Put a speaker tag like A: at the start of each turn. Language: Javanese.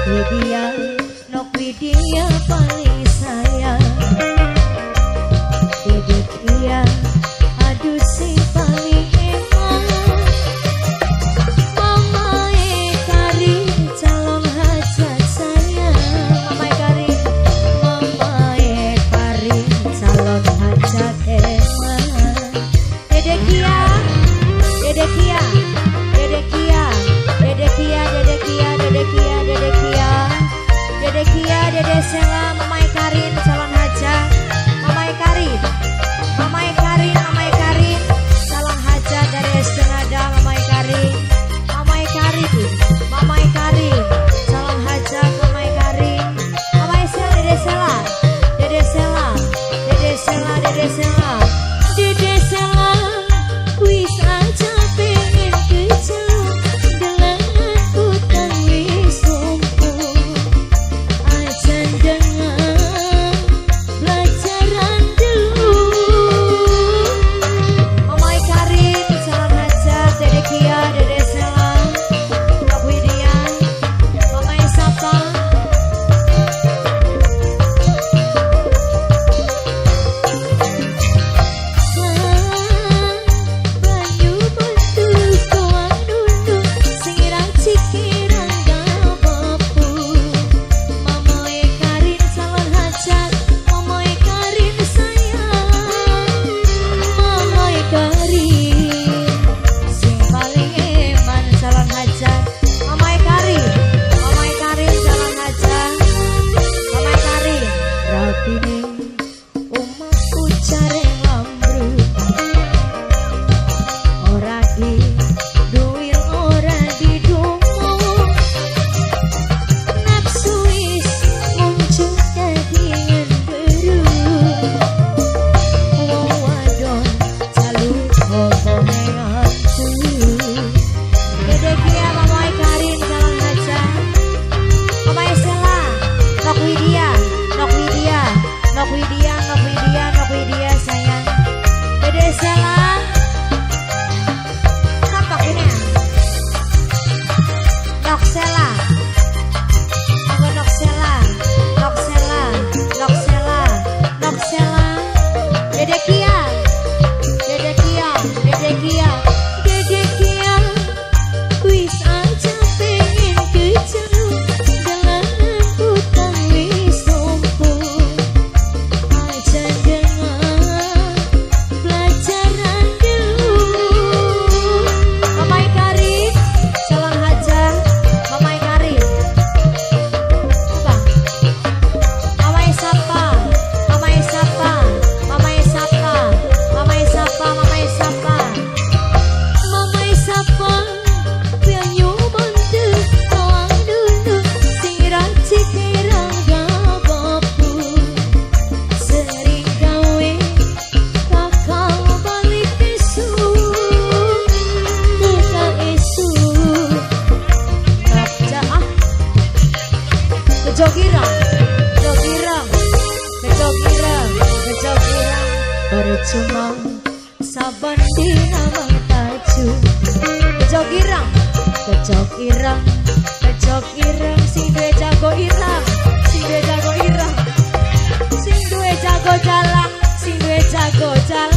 A: Widya, Nok Widya paling sayang. Dede Kia, aduh sing paling eman. Mama Karin calon hajat sayang. Mama Karin, Mama Karin calon hajat eman. Dede Kia, Dede Kia, Dede Kia, Dede Kia, Dede Kia, Dede Kia, Dede Kia, Dede Kia, Dede Sela, Mama Karin calon hajat. Mama Karin, Mama Karin, Mama Karin calon hajat dari Estenada. Mama Karin, Mama Karin, Mama Karin calon hajat. Mama Karin, Mama Sela, Dede Sela, Dede Sela, Dede Sela, Dede Sela, Dede Sela, wis aja pengen keceluk, delengan utang wis tumpuk. Aja dengan pelajaran dulu. Mama Karin calon hajat, Dede Kia, Dede Sela, Nok Widya, Mama Sapa. Banyu metu koang nunduk sing cikirang gapapu. Mama Karin calon hajat, Mama Karin sayang, Mama Karin sing paling eman calon hajat. Mama Karin, Mama Karin calon hajat, Mama Karin. Rapine omahku careng lamru, ora di duil ora didumu. Nafsu wis muncul dadi ngenderu. Wong wadon jaluk hobonge aku. Dede Kia, Mama Karin calon hajat. Mama Sela, Nok Widya, Nok Widya, Nok Widya, Nok Widya, Nok Widya sayang. Dede Sela, apa ini? Nok Sela, aku Nok Sela, Nok Sela, Nok Sela, Nok Sela. Dede Kia, Dede Kia, Dede Kia, Dede Kia, wis aja pengen keceluk, delengan utang wis tumpuk. Aja dengan pelajaran dulu. Mama Karin calon hajat, Mama Karin. Apa? Mama Sapa, Mama Sapa, Mama Sapa, Mama Sapa, Mama Sapa, Mama Sapa. Banyu metu koang dulu sing cikirang gapapu. Sering gawe kakang balik esuk, teka esuk. Baca ah. Kejogirang, kejogirang, kejogirang, kejogirang. Percuma saban dina mangtaju. Kejogirang, kejogirang, kejogirang. Sing duwe jago irang, sing duwe jago irang, sing duwe jago jalak, sing duwe jago jalak.